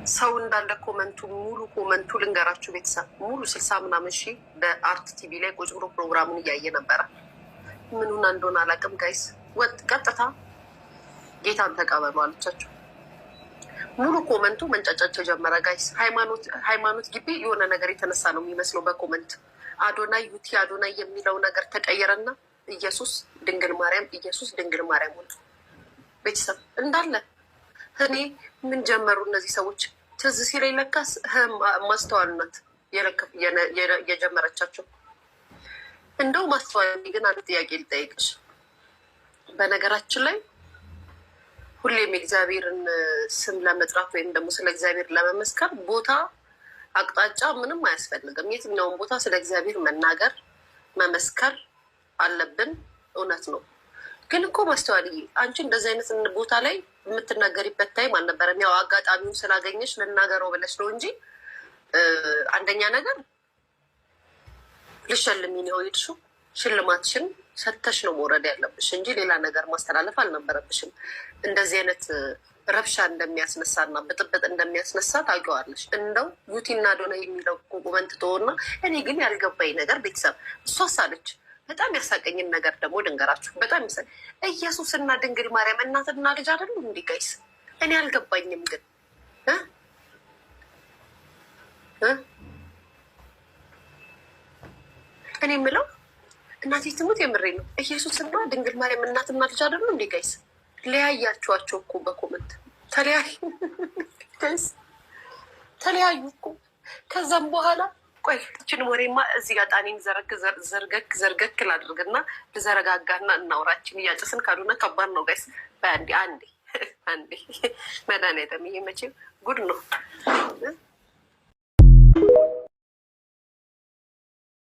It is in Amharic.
ሰው እንዳለ comment ኡ ሙሉ comment ኡ ልንገራችሁ ቤተሰብ ሙሉ 60 ምናምን ሺህ በአርት ቲቪ ላይ ቁጭ ብሎ ፕሮግራሙን እያየ ነበረ። ምኑን እንደሆነ አላውቅም guys። ወጥ ቀጥታ ጌታን ተቀበሉ አለቻቸው። ሙሉ comment ኡ መንጫጫት ጀመረ guys። ሃይማኖት ግቢ የሆነ ነገር የተነሳ ነው የሚመስለው በ comment። አዶናይ ዩቲ አዶናይ የሚለው ነገር ተቀየረና ኢየሱስ ድንግል ማርያም፣ ኢየሱስ ድንግል ማርያም ሆነ። ቤተሰብ እንዳለ እኔ ምን ጀመሩ እነዚህ ሰዎች? ትዝ ሲለኝ ለካስ ማስተዋል ናት የጀመረቻቸው። እንደው ማስተዋል ግን አንድ ጥያቄ ልጠይቅሽ። በነገራችን ላይ ሁሌም የእግዚአብሔርን ስም ለመጥራት ወይም ደግሞ ስለ እግዚአብሔር ለመመስከር ቦታ፣ አቅጣጫ ምንም አያስፈልግም። የትኛውን ቦታ ስለ እግዚአብሔር መናገር መመስከር አለብን። እውነት ነው። ግን እኮ ማስተዋልዬ አንቺ እንደዚህ አይነት ቦታ ላይ የምትናገሪበት time አልነበረም። ያው አጋጣሚውን ስላገኘሽ ልናገረው ብለሽ ነው እንጂ አንደኛ ነገር ልሸልሚ ነው የሄድሽው። ሽልማትሽን ሰተሽ ነው መውረድ ያለብሽ እንጂ ሌላ ነገር ማስተላለፍ አልነበረብሽም። እንደዚህ አይነት ረብሻ እንደሚያስነሳ እና ብጥብጥ እንደሚያስነሳ ታውቂዋለሽ። እንደው ዩቲና ዶነ የሚለው comment ተወና፣ እኔ ግን ያልገባኝ ነገር ቤተሰብ እሷስ አለች፣ በጣም ያሳቀኝን ነገር ደግሞ ድንገራችሁ በጣም ያሳ ኢየሱስና ድንግል ማርያም እናትና ልጅ አይደሉ እንዴ guys? እኔ አልገባኝም ግን እ እኔ የምለው እናቴ ትሙት የምሬ ነው። ኢየሱስና ድንግል ማርያም እናትና ልጅ አይደሉ እንዴ guys? ለያያችኋቸው እኮ በ comment። ተለያዩ guys፣ ተለያዩ እኮ። ከዛም በኋላ ቆይ እችን ወሬማ እዚህ ጋር ጣኔን ዘረግ ዘርገክ ዘርገክ ላድርግና ልዘረጋጋና እናውራችን እያጨስን ካልሆነ ከባድ ነው guys። በአንዴ አንዴ አንዴ መድኃኒዓለም ይሄ መቼም ጉድ ነው።